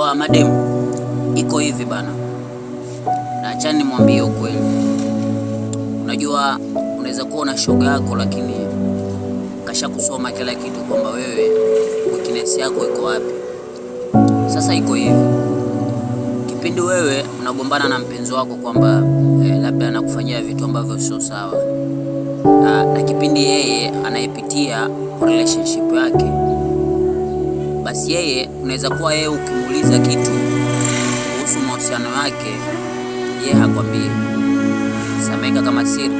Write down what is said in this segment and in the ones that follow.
Oa mademu, iko hivi bana, na achani nimwambie ukweli. Unajua, unaweza kuwa na shoga yako, lakini kasha kusoma kila kitu kwamba wewe weakness yako iko wapi. Sasa iko hivi, kipindi wewe unagombana na mpenzi wako kwamba labda anakufanyia vitu ambavyo sio sawa, na kipindi yeye anayepitia kwa relationship yake, basi yeye unaweza kuwa yeye ukimuuliza kitu kuhusu mahusiano yake, yeye hakwambii, sameka kama siri.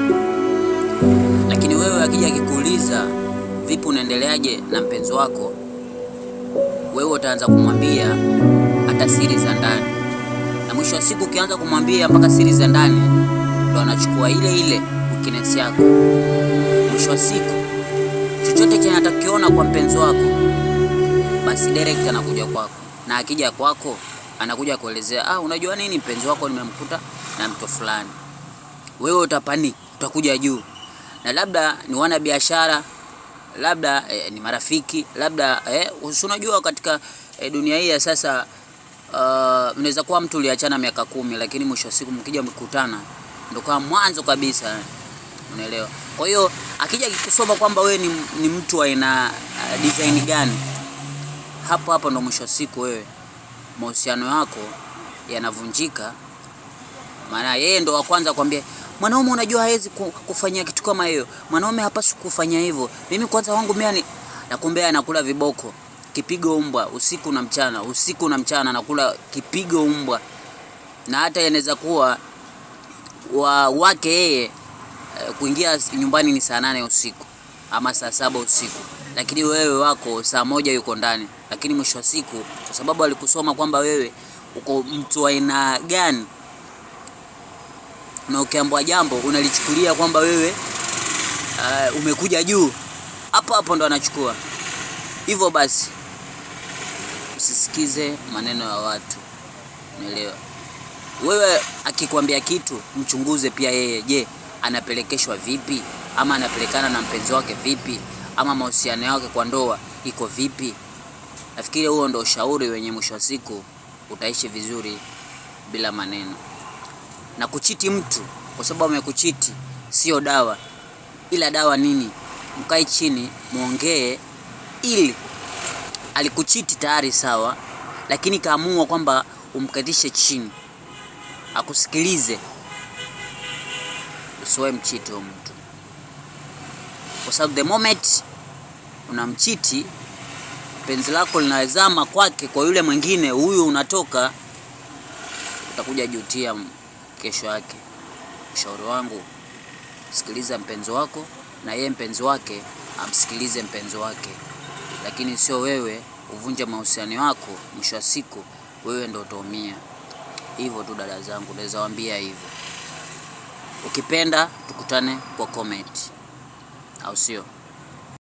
Lakini wewe akija akikuuliza vipi, unaendeleaje na mpenzi wako, wewe utaanza kumwambia hata siri za ndani, na mwisho wa siku ukianza kumwambia mpaka siri za ndani, ndo anachukua ile ile weakness yako. Mwisho wa siku chochote chenye atakiona kwa mpenzi wako, basi direct anakuja kwako, na akija kwako anakuja kuelezea, ah, unajua nini, mpenzi wako nimemkuta na mtu fulani. Wewe utapanic, utakuja juu, na labda ni wana biashara, labda ni marafiki, labda unajua katika dunia hii ya sasa, mnaweza kuwa mtu uliachana miaka 10, lakini mwisho wa siku mkija mkutana ndo kama mwanzo kabisa, unaelewa. Kwa hiyo akija akikusoma kwamba wewe ni mtu aina design gani, hapo hapo ndo mwisho wa siku wewe mahusiano yako yanavunjika. Maana yeye ndo wa kwanza kwambia mwanaume, unajua hawezi kufanyia kitu kama hiyo, mwanaume hapaswi kufanya hivyo. Mimi kwanza wangu mimi na kumbe anakula viboko, kipigo umbwa usiku na mchana, usiku na mchana anakula kipigo umbwa. Na hata inaweza kuwa wake yeye kuingia nyumbani ni saa 8 usiku ama saa 7 usiku, lakini wewe wako saa 1 yuko ndani. Lakini mwisho wa siku kwa sababu alikusoma kwamba wewe uko mtu aina gani, na ukiambiwa jambo unalichukulia kwamba wewe umekuja juu, hapo hapo ndo anachukua. Hivyo basi usisikize maneno ya watu, unaelewa. Wewe akikwambia kitu mchunguze pia yeye, je, anapelekeshwa vipi, ama anapelekana na mpenzi wake vipi, ama mahusiano yake kwa ndoa iko vipi. Nafikiri huo ndo ushauri wenye mwisho wa siku utaishi vizuri bila maneno. Na kuchiti mtu kwa sababu amekuchiti sio dawa, ila dawa nini? Mkae chini muongee, ili alikuchiti tayari sawa, lakini kaamua kwamba umkatishe chini akusikilize. Usiwe mchiti huyo mtu, kwa sababu the moment unamchiti penzi lako linawezama kwake kwa yule mwingine, huyu unatoka, utakuja jutia kesho yake. Ushauri wangu, sikiliza mpenzi wako na yeye mpenzi wake amsikilize mpenzi wake, lakini sio wewe uvunje mahusiano yako. Mwisho wa siku wewe ndio utaumia. Hivyo tu dada zangu, naweza waambia hivyo. Ukipenda tukutane kwa comment, au sio?